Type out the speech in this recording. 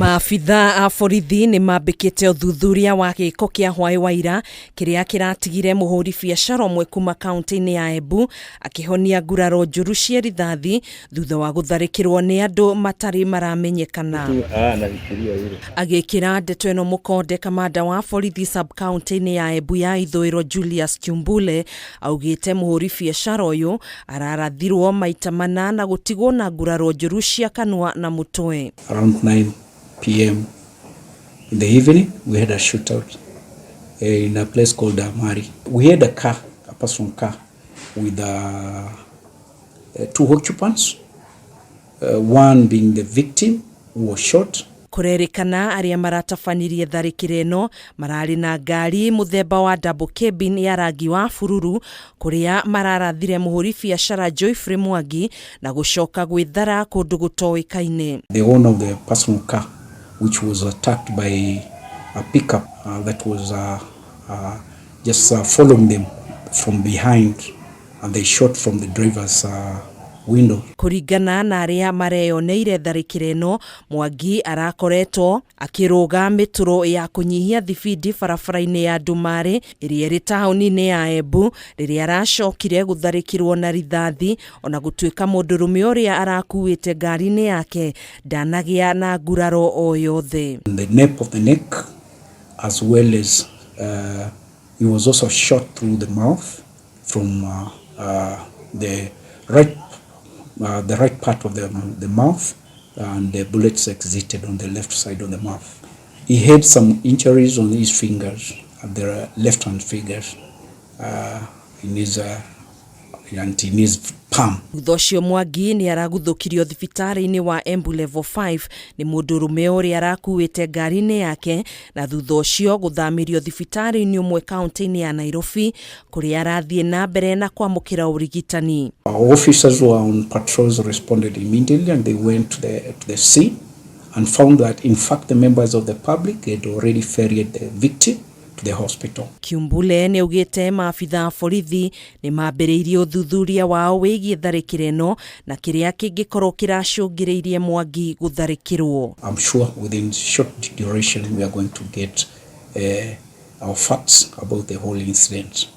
Maabitha a borithi nĩ mambĩkĩte ũthuthuria wa gĩko kĩa hwaĩ wa ira kĩrĩa kĩratigire mũhũri biacara ũmwe kuma kaunti-inĩ ya Embu akĩhonia nguraro njũru cia rithathi thutha wa gũtharĩkĩrwo nĩ andũ matarĩ maramenyekana. Agĩkĩra ndeto ĩno mũkonde, kamanda wa borithi sub-county-inĩ ya Embu ya ithũĩro Julius Kiumbule augĩte mũhũri biacara ũyũ ararathirwo maita mana na gũtigwo na nguraro njũru cia kanua na mũtwe. Around 9 p.m. in the evening, we had a shootout in a place called Amari. We had a car, a personal car, with two occupants, one being the victim who was shot. Kũrerĩkana arĩa maratabanirie tharĩkĩro ĩno mararĩ na ngari mũthemba wa double cabin ya rangi wa bururu, kũrĩa mararathire mũhũri biacara Joyfrey Mwangi na gũcoka gwĩthara kũndũ gũtoĩkaine. The owner of the personal car, which was attacked by a pickup that was just following them from behind, and they shot from the driver's window. Kũringana na arĩa mareyoneire tharĩkĩro ĩno, Mwangi arakoretwo akĩrũga mĩtũro ya kũnyihia thibindi barabara-inĩ ya Ndumarĩ ĩrĩa ĩrĩ taũni-inĩ ya Embu rĩrĩa aracokire gũtharĩkĩrwo na rithathi, ona gũtuĩka mũndũrũme ũrĩa arakuĩte ngari-inĩ yake ndanagĩa na nguraro o yothe. The nape of the neck, as well as he was also shot through the mouth from the right part of the mouth, and the bullets exited on the left side of the mouth. He had some injuries on his fingers, the left hand fingers, in his and in his palm. Thutha ũcio Mwangi nĩ araguthũkirio thibitarĩ-inĩ wa Embu Level 5 nĩ mũndũrũme ũrĩa arakuĩte ngari-inĩ yake, na thutha ũcio gũthamĩrio thibitarĩ-inĩ ũmwe kaunti-inĩ ya Nairobi kũrĩa arathiĩ na mbere na kwamũkĩra ũrigitani. Our officers who were on patrols responded immediately, and they went to the scene and found that in fact the members of the public had already ferried the victim to the hospital. Kiumbule nĩ augĩte maabitha a borithi nĩ mambĩrĩirie ũthuthuria wao wĩgiĩ tharĩkĩro ĩno na kĩrĩa kĩngĩkorwo kĩracũngĩrĩirie Mwangi gũtharĩkĩrwo. I'm sure within short duration we are going to get our facts about the whole incident.